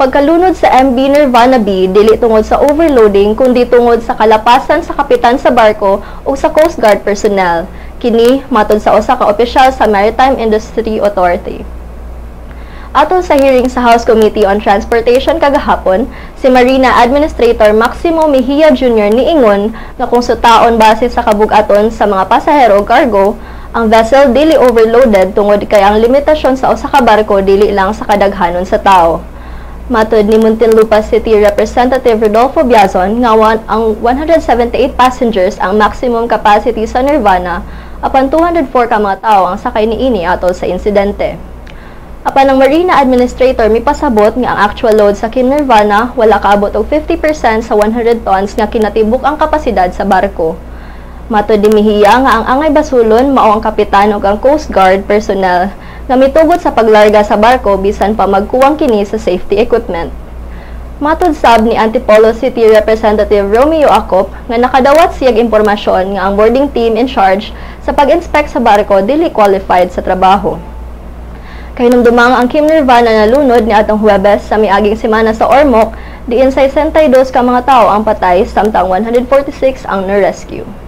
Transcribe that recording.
pagkalunod sa MB Nirvana B dili tungod sa overloading kundi tungod sa kalapasan sa kapitan sa barko ug sa Coast Guard personnel. Kini matod sa usa ka opisyal sa Maritime Industry Authority. Atol sa hearing sa House Committee on Transportation kagahapon, si Marina Administrator Maximo Mejia Jr. niingon nga kung sutaon base sa kabug-aton sa mga pasahero ug cargo, ang vessel dili overloaded tungod kay ang limitasyon sa usa ka barko dili lang sa kadaghanon sa tao. Matod ni Muntinlupa City Representative Rodolfo Biazon nga ang 178 passengers ang maximum capacity sa Nirvana apan 204 ka mga tawo ang sakay niini atol sa insidente. Apan ang Marina Administrator mipasabot nga ang actual load sa Kim Nirvana wala kaabot og 50% sa 100 tons nga kinatibuk ang kapasidad sa barko. Matod ni Mejia nga ang angay basulon mao ang kapitan ug ang Coast Guard personnel nga mitugot sa paglarga sa barko bisan pa magkuwang kini sa safety equipment. Matod sab ni Antipolo City Representative Romeo Acop nga nakadawat siyag impormasyon nga ang boarding team in charge sa pag-inspect sa barko dili qualified sa trabaho. Kahinumdumang ang Kim Nirvana nalunod niadtong Huwebes sa miaging semana sa Ormoc, diin 62 ka mga tawo ang patay samtang 146 ang na-rescue.